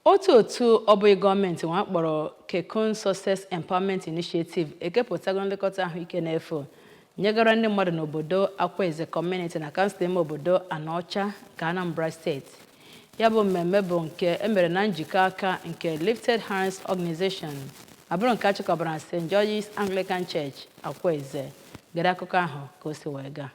Otu otu ọbụghị gọọmenti nwa akpọrọ Kekun Success Empowerment Initiative ekepụtago nlekọta ahụike n'efu nyegara ndị mmadụ n'obodo Akwaeze Community na kansụl ime obodo Anaọcha nke Anambra Steeti. Ya bụ mmemme bụ nke emere na njikọ aka nke Lifted Hands Organization, abụrụ nke achịkọbara na St. George's Anglican Church, Akwaeze. Gere akụkọ ahụ ka o si wee gaa.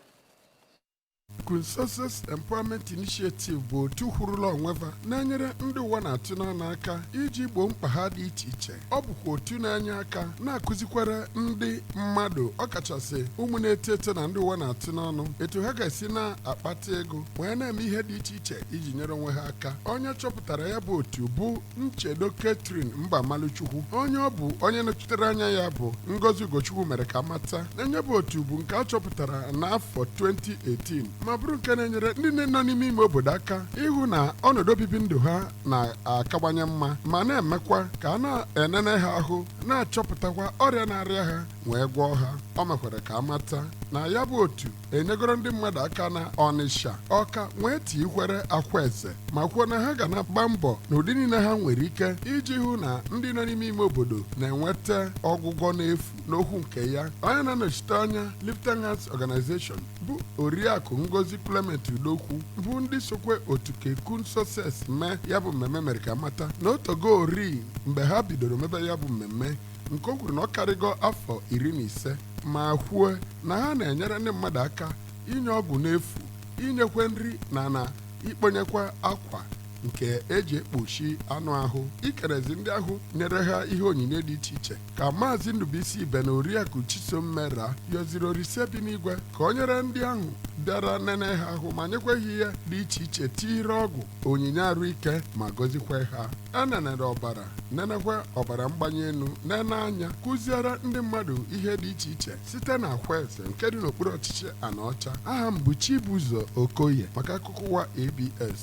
Kekun Success Empowerment Initiative bụ otu kwurula onweva na-enyere ndị ụwa na-atụ n'ọnụ aka iji gboo mkpa ha dị iche iche. Ọ bụkwa otu na-enye aka na-akụzikwara ndị mmadụ, ọkachasị ụmụ na-eto eto na ndị ụwa na-atụ n'ọnụ, etu ha ga-esi na-akpata ego wee na-eme ihe dị iche iche iji nyere onwe ha aka. Onye chọpụtara ya bụ otu bụ Nchedo Catherine Mbamaluchukwu, onye ọ bụ onye nọchitere anya ya bụ Ngozi Ugochukwu, mere ka mata na nye bụ otu bụ nke a chọpụtara n'afọ 2018, ma bụrụ nke na-enyere ndị nọ n'ime ime obodo aka ịhụ na ọnọdụ obibi ndụ ha na-akawanye mma, ma na-emekwa ka a na-enene ha ahụ, na-achọpụtakwa ọrịa na-arịa ha wee gwọọ ha. O mekwara ka amata na ya bụ otu enyegoro ndị mmadụ aka na Ọnịsha, Ọka, wee tiikwere Akwaeze, ma kwuo na ha ga na-agba mbọ n'ụdị niile ha nwere ike iji hụ na ndị nọ n'ime ime obodo na-enweta ọgwụgwọ n'efu. N'okwu nke ya, onye na-anọchite anya Lifted Hands Organization bụ Oriakụ Ngozi Clement Udokwu, bụ ndị sokwe otu Kekun Success mee ya bụ mmemme, mere ka mata na otogo ori mgbe ha bidoro mebe ya bụ mmemme, nke o kwuru na ọ karịgo afọ 15, ma kwuo na ha na-enyere ndị mmadụ aka inye ọgwụ n'efu, inyekwe nri na ikponyekwa akwa nke eji ekpuchi anụ ahụ, ikerezi ndị ahụ nyere ha ihe onyinye dị iche iche. Ka Maazị Ndubuisi Ibe na Oriakụ Chisom Mera yọziri Orise bi n'igwe ka o nyere ndị ahụ bịara nene ha ahụ ma nyekwa ha ihe dị iche iche, tiire ọgwụ, onyinye arụike, ma gọzikwa ha. A nenere ọbara, nenekwa ọbara mgbanye elu, nene anya, kụziere ndị mmadụ ihe dị iche iche site na Akwaeze nke dị n'okpuru ọchịchị Anaọcha. Aha m bụ Chibuzo Okoye maka akụkọ ụwa ABS.